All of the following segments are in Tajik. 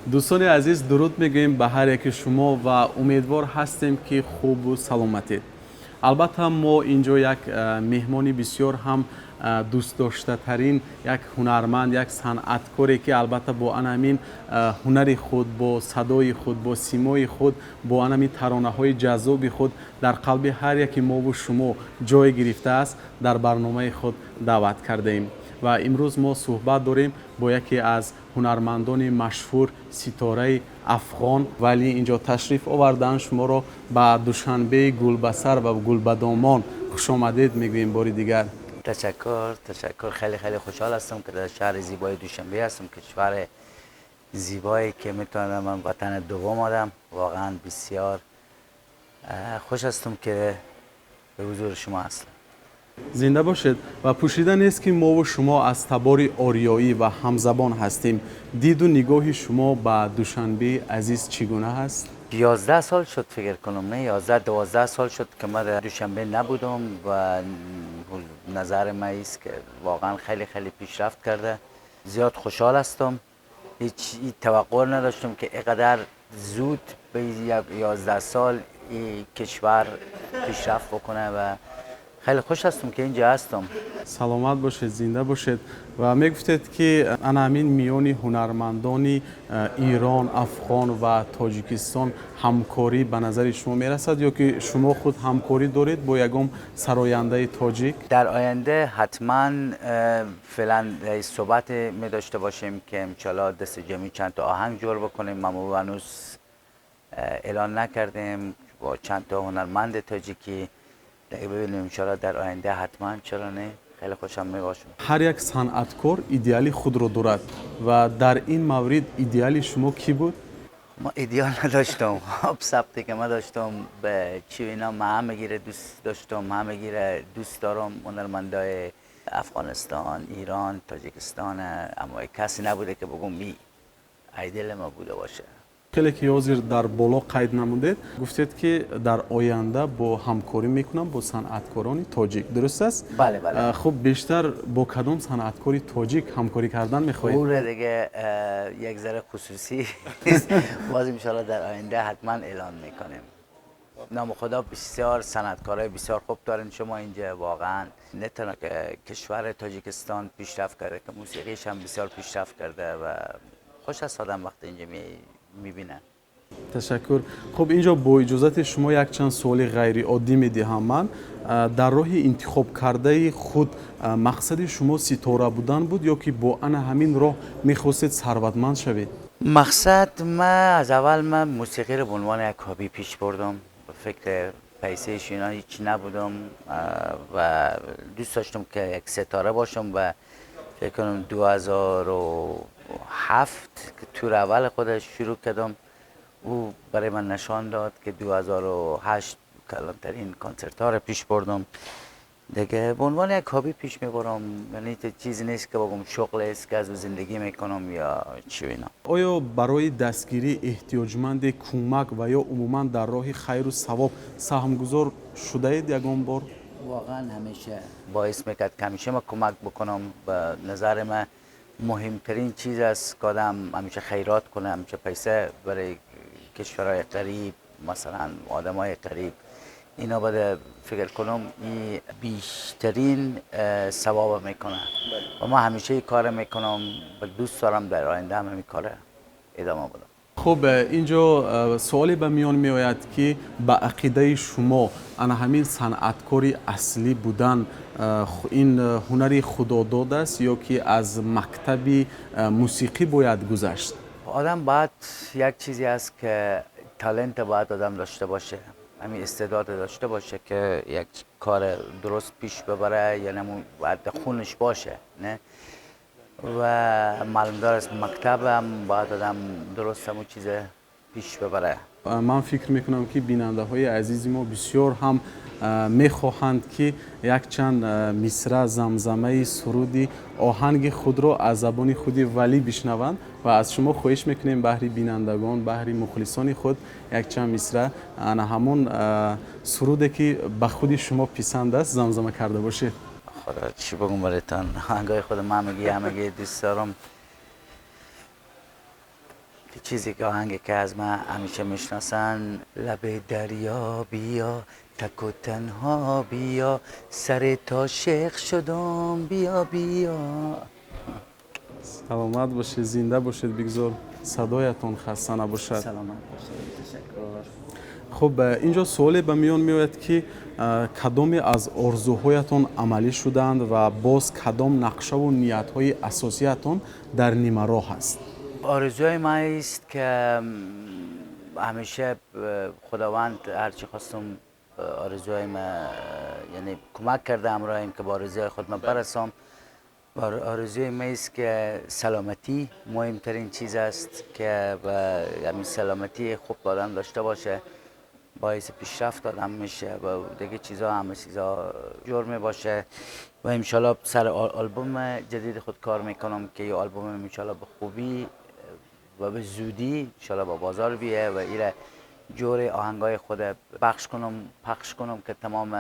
Дӯстони азиз, дуруд мегӯем ба ҳар яки шумо ва умедвор ҳастем, ки хубу саломатед. Албатта, мо инҷо як меҳмони бисёр ҳам дӯстдоштатарин, як ҳунарманд, як санъаткоре, ки албатта бо ана ҳамин ҳунари худ, бо садои худ, бо симои худ, бо ана ҳамин таронаҳои ҷаззоби худ дар қалби ҳар яки мову шумо ҷой гирифтааст, дар барномаи худ даъват кардаем. Ва имрӯз мо суҳбат дорем бо яке аз ҳунармандони машҳур, ситораи афғон Валӣ инҷо ташриф оварданд. Шуморо ба Душанбеи гулбасар ва гулбадомон хушомадед мегӯем бори дигар. تشکر، تشکر. خیلی خیلی خوشحال هستم که در شهر زیبای دوشنبه هستم، کشور زیبایی که میتونم من وطن دوم آدم. واقعا بسیار خوش هستم که به حضور شما هستم. Зинда бошед. Ва пӯшида нест, ки мову шумо аз табори ориёӣ ва ҳамзабон ҳастем. Диду нигоҳи шумо ба Душанбеи азиз чӣ гуна ҳаст? 11 سال شد فکر کنم، نه، 11 12 سال شد که من در دوشنبه نبودم و نظر من است که واقعا خیلی خیلی پیشرفت کرده. زیاد خوشحال هستم. هیچ توقع نداشتم که اینقدر زود به 11 سال این کشور پیشرفت بکنه و خیلی خوش هستم که اینجا هستم. Саломат бошед, зинда бошед. Ва мегуфтед, ки ана ҳамин миёни ҳунармандони Ирон, афғон ва Тоҷикистон ҳамкорӣ ба назари шумо мерасад ё ки шумо худ ҳамкорӣ доред бо ягон сарояндаи тоҷик? در آینده حتما. فعلا صحبت می داشته باشیم که انشالله دست جمعی چند تا آهنگ جور بکنیم. ما هنوز اعلان نکردیم. با چند تا هنرمند تاجیکی دیگه ببینیم. انشالله در آینده حتما، چرا نه، خیلی خوشم می باشم. Ҳар як санъаткор идеали худро дорад ва дар ин маврид идеали шумо кӣ буд? ما ایدئال نداشتم. خب، سبتی که ما داشتم به چی اینا، من همه گیره دوست داشتم، همه گیره دوست دارم، هنرمندای افغانستان، ایران، تاجیکستان، اما کسی نبوده که بگم می ایدل ما بوده باشه. Хеле ки ҳозир дар боло қайд намудед, гуфтед, ки дар оянда бо ҳамкорӣ мекунам бо санъаткорони тоҷик, дуруст аст? Бале. Хуб, бештар бо кадом санъаткори тоҷик ҳамкорӣ кардан мехоҳед? او رو دیگه یک ذره خصوصی، باز انشالله در آینده حتما اعلان میکنیم. نام خدا، بسیار صنعتکارای بسیار خوب دارین شما اینجا. واقعا نه تنها که کشور تاجیکستان پیشرفت کرده، که موسیقیش هم بسیار پیشرفت کرده و خوش است آدم وقتی اینجا میبینه. Ташаккур. Хуб, инҷо бо иҷозати шумо якчанд суоли ғайриоддӣ медиҳам ман. Дар роҳи интихобкардаи худ мақсади шумо ситора будан буд ё ки бо ана ҳамин роҳ мехостед сарватманд шавед? مقصد ما از اول، من موسیقی رو به عنوان یک hobby پیش بردم. به فکر پیسه اینا هیچ نبودم و دوست داشتم که یک ستاره باشم و فکر کنم 2007 که تور اول خودش شروع کردم، او برای من نشان داد که 2008 کلانترین کنسرت ها رو پیش بردم. دیگه به عنوان یک hobby پیش میبرم، یعنی چیزی نیست که بگم شغل است که از او زندگی میکنم یا چی اینا. Оё барои дастгирии эҳтиёҷманде кӯмак ва ё умуман дар роҳи хайру савоб саҳмгузор шудаед ягон бор? واقعا همیشه باعث میکرد که همیشه ما کمک بکنم. به نظر من مهمترین چیز است که آدم همیشه خیرات کنه، همیشه پیسه برای کشورهای غریب، مثلا آدمای غریب اینا باید فکر کنم این بیشترین ثواب میکنه و ما همیشه این کار میکنم و دوست دارم در آینده هم همین کار ادامه بدم. Хуб, инҷо суоле ба миён меояд, ки ба ақидаи шумо ана ҳамин санъаткори аслӣ будан ин ҳунари худодод аст ё ки аз мактаби мусиқӣ бояд гузашт? آدم باید یک چیزی هست که talent باید آدم داشته باشه، همین استعداد داشته باشه که یک کار درست پیش ببره، یعنی همون باید خونش باشه، نه؟ و معلوم دار از مکتب هم باید آدم درست همون چیز پیش ببره. Ман фикр мекунам, ки бинандаҳои азизи мо бисёр ҳам мехоҳанд, ки якчанд мисра замзамаи суруди оҳанги худро аз забони худи Валӣ бишнаванд ва аз шумо хоҳиш мекунем, баҳри бинандагон, баҳри мухлисони худ якчанд мисра ана ҳамон суруде, ки ба худи шумо писанд аст, замзама карда бошед. خدا، چی بگم براتون؟ آهنگای خود من همگی همگی دوست دارم. چیزی که آهنگی که از من همیشه میشناسن، لب دریا بیا تک و تنها بیا، سر تا شیخ شدم بیا بیا. Саломат бошед, зинда бошед, бигзор садоятон хаста набошад. Саломат бошед, ташаккур. Хуб, инҷо суоле ба миён меояд, ки кадоме аз орзуҳоятон амалӣ шуданд ва боз кадом нақшаву ниятҳои асосиятон дар нимароҳ аст? آرزوی من است که همیشه خداوند هرچی خواستم آرزوهای من، یعنی کمک کرده همراهیم که با آرزوهای خود من برسم. آرزوی من است که سلامتی مهمترین چیز است که همین سلامتی خوب آدم داشته باشه، باعث پیشرفت آدم میشه و دیگه چیزا، همه چیزا جور می باشه. و انشالله سر آلبوم جدید خود کار میکنم که یه آلبوم انشالله به خوبی و به زودی انشالله با بازار بیه و ایره جور آهنگای خود بخش کنم، پخش کنم که تمام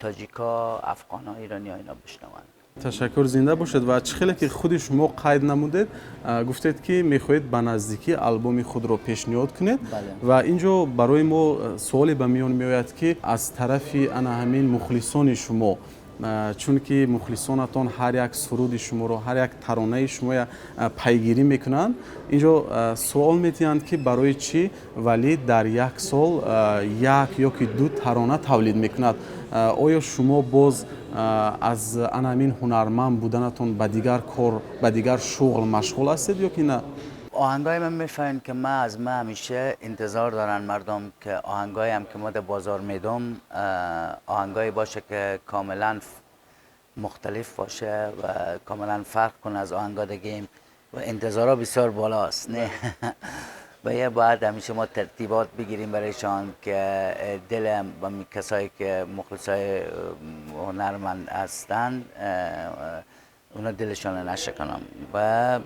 تاجیکا، افغان ها، ایرانی ها اینا بشنوند. Ташаккур, зинда бошед. Ва чӣ хеле ки худи шумо қайд намудед, гуфтед, ки мехоҳед ба наздикӣ албоми худро пешниҳод кунед. Ва инҷо барои мо суоле ба миён меояд, ки аз тарафи ана ҳамин мухлисони шумо, чунки мухлисонатон ҳар як суруди шуморо, ҳар як таронаи шумоя пайгирӣ мекунанд, инҷо суол медиҳанд, ки барои чӣ Валӣ дар як сол як ё ки ду тарона тавлид мекунад? Оё шумо боз аз ана ҳамин ҳунарманд буданатон ба дигар кор, ба дигар шуғл машғул ҳастед ё ки на? آهنگای من میفهمین که من از من همیشه انتظار دارن مردم که آهنگایی هم که ما در بازار میدم آهنگایی باشه که کاملا مختلف باشه و کاملا فرق کنه از آهنگا دیگه و انتظارها بسیار بالاست، نه؟ و یه باید همیشه ما ترتیبات بگیریم برایشان که دل کسایی که مخلصای هنرمند هستن، اونا دلشان نشکنم. و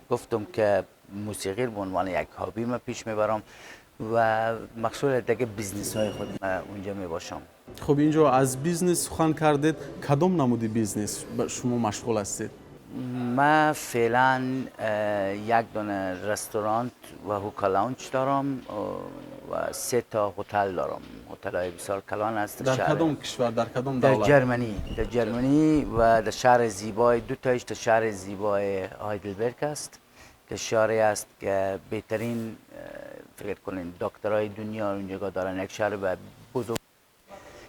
گفتم که موسیقی به عنوان یک hobby من پیش میبرم و مشغول دیگه business های خود اونجا میباشم. Хуб, инҷо аз бизнес сухан кардед. Кадом намуди бизнес шумо машғул ҳастед? من فعلا یک دونه رستوران و hookah lounge دارم و سه تا هتل دارم. هتل های بسیار کلان است. در کدام کشور، در کدام در دولت؟ Germany، در Germany و در شهر زیبای، دو تایش در شهر زیبای هایدلبرگ است که شهری است که بهترین، فکر کنین، دکترای دنیا اونجا دارن. یک شهر بزرگ،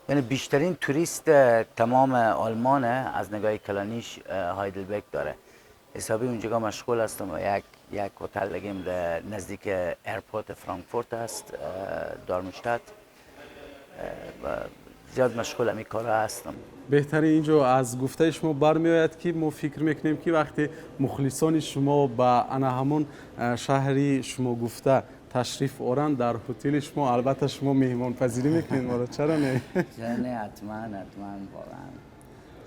یعنی بیشترین توریست تمام آلمان از نگاه کلانیش هایدلبرگ داره. حسابی اونجا مشغول هستم و یک هتل دیگه در نزدیک airport فرانکفورت است، دارمشتات، و زیاد مشغول همین کارا هستم. Беҳтарин. Инҷо аз гуфтаи шумо бармеояд, ки мо фикр мекунем, ки вақте мухлисони шумо ба ана ҳамон шаҳри шумо гуфта ташриф оранд, дар ҳотели шумо албатта шумо меҳмонпазирӣ мекунед моро, чаро не? نه، حتما، حتما، واقعا.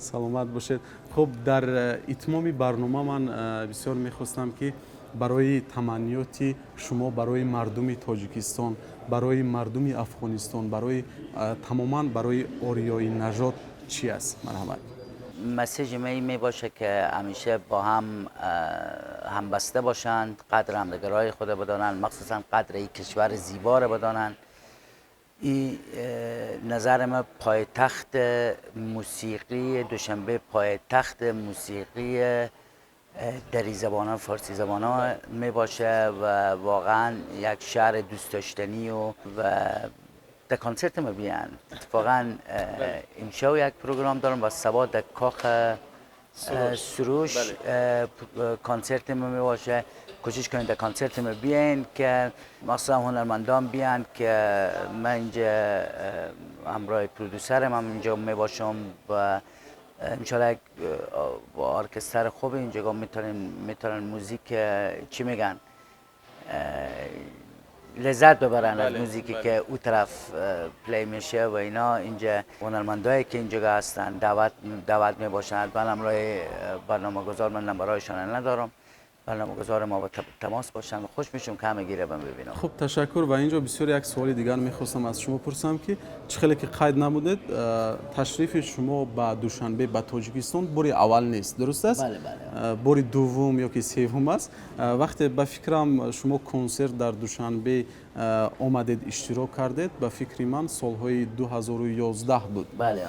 Саломат бошед. Хуб, дар итмоми барнома ман бисёр мехостам, ки барои таманниёти шумо барои мардуми Тоҷикистон, барои мардуми Афғонистон, барои тамоман барои ориёи нажод чӣ аст? Марҳамат. Message من این می باشه که همیشه با هم همبسته باشند، قدر همدیگرای خود بدانند، مخصوصا قدر این کشور زیبا رو بدانند. این نظر من پایتخت موسیقی، دوشنبه پایتخت موسیقی دری زبان، فارسی زبان ها می باشه و واقعا یک شهر دوست داشتنی و در کنسرت ما بیان. اتفاقا امشب یک پروگرام دارم و صبا در کاخ سروش کنسرت ما می باشه. کوشش کنید در کنسرت ما بیاین که مثلا هنرمندان بیان که من اینجا همراه producer م هم اینجا می باشم و انشالله یک با ارکستر خوب اینجا میتونن موزیک، چی میگن، لذت ببرن از موزیکی که او طرف play میشه و اینا. اینجا هنرمندایی که اینجا هستن دعوت می باشند. من همراه برنامه گذار، من نمبرایشان ندارم. برنامه‌گذار ما با تماس باشن. خوش میشم که همه گیره ببینم. خب، تشکر. و اینجا بسیار یک سوال دیگر میخواستم از شما پرسم که چه خیلی که قید نمودید، تشریف شما به دوشنبه، به تاجیکستان باری اول نیست، درست است؟ بله بله. باری دوم یا که سوم است. وقتی به فکرم شما کنسرت در دوشنبه آمدید، اشتراک کردید، به فکر من سالهای 2011 بود. بله.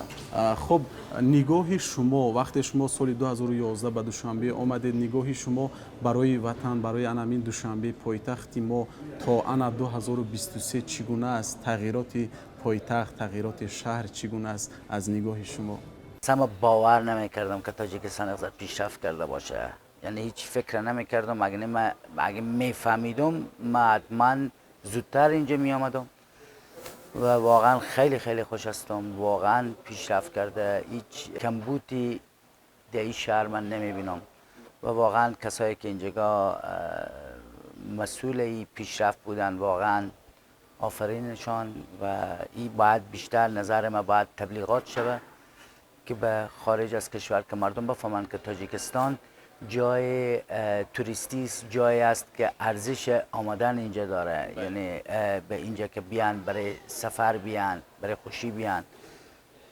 خب، نگاه شما وقتی شما سال 2011 به دوشنبه آمدید، نگاه شما برای وطن، برای انامین دوشنبه پایتخت ما تا انا 2023 چگونه است؟ تغییرات پایتخت، تغییرات شهر چگونه است از نگاه شما؟ اصلا باور نمیکردم که تاجیکستان اینقدر پیشرفت کرده باشه. یعنی هیچ فکر نمیکردم. اگه میفهمیدم، ما حتما زودتر اینجا می آمدم و واقعا خیلی خیلی خوش هستم. واقعا پیشرفت کرده، هیچ کمبودی در این شهر من نمیبینم و واقعا کسایی که اینجا مسئول این پیشرفت بودن، واقعا آفرینشان. و این باید بیشتر، نظر ما، باید تبلیغات شود که به خارج از کشور، که مردم بفهمند که تاجیکستان جای توریستی است، جایی است که ارزش آمدن اینجا داره. یعنی به اینجا که بیان، برای سفر بیان، برای خوشی بیان،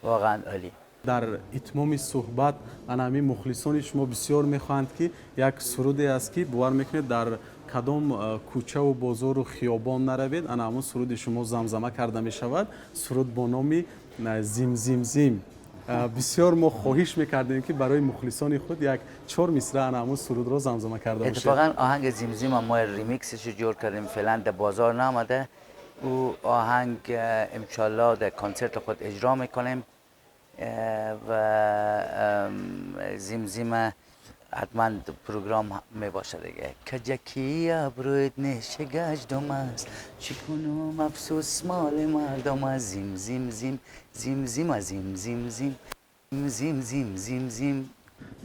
واقعا عالی. در اتمام صحبت ана мухлисони шумо бисёр мехоҳанд ки як суруде аст ки бовар мекунед, дар кадом кӯчаву бозору хиёбон наравед, ана ҳамон суруди шумо замзама карда мешавад, суруд бо номи «Зим зим зим». Бисёр мо хоҳиш мекардем ки барои мухлисони худ як чор мисра ана ҳамон сурудро замзама карда бошед. اتفاقا آهنگ زیمزیم ما ریمیکسش رو جور کردیم، فعلا در بازار نامده. او آهنگ انشالله در کنسرت خود اجرا میکنیم و زیمزیم حتما پروگرام می باشه دیگه. کجکی ابرویت نیش گشتم است، چی کنم افسوس مال مردم است. زیم زیم زیم زیم زیم زیم زیم زیم زیم زیم زیم زیم.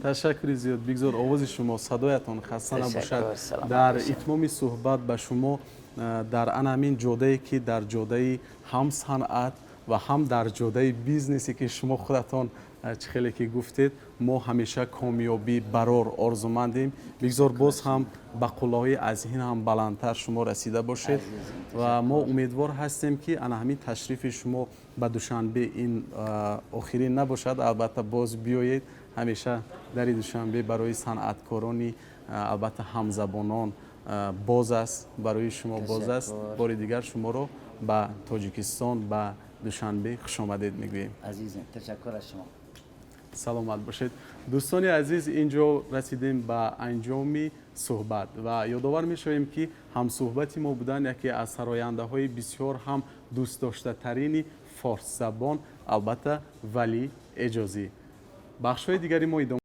Ташаккури зиёд. Бигзор овози шумо, садоятон хаста набошад. Саломат Дар бошед. Итмоми суҳбат ба шумо дар ана ҳамин ҷодае ки дар ҷодаи ҳам санъат ва ҳам дар ҷодаи бизнесе ки шумо худатон чӣ хеле ки гуфтед, мо ҳамеша комёбӣ, барор орзумандем. Бигзор боз ҳам ба қуллаҳои аз ин ҳам баландтар шумо расида бошед ва мо умедвор ҳастем ки ана ҳамин ташрифи шумо ба Душанбе ин охирин набошад. Албатта, боз биёед. Ҳамеша дари Душанбе барои санъаткорони албатта ҳамзабонон боз аст, барои шумо боз аст. Ташаккур. Бори дигар шуморо ба Тоҷикистон, ба Душанбе хушомадед мегӯем. عزیزم، تشکر از شما. Саломат бошед. Дӯстони азиз, инҷо расидем ба анҷоми суҳбат ва ёдовар мешавем ки ҳамсуҳбати мо буданд яке аз сарояндаҳои бисёр ҳам дӯстдоштатарини форсзабон, албатта, Валӣ Эҷозӣ. Бахшҳои дигари мо идома.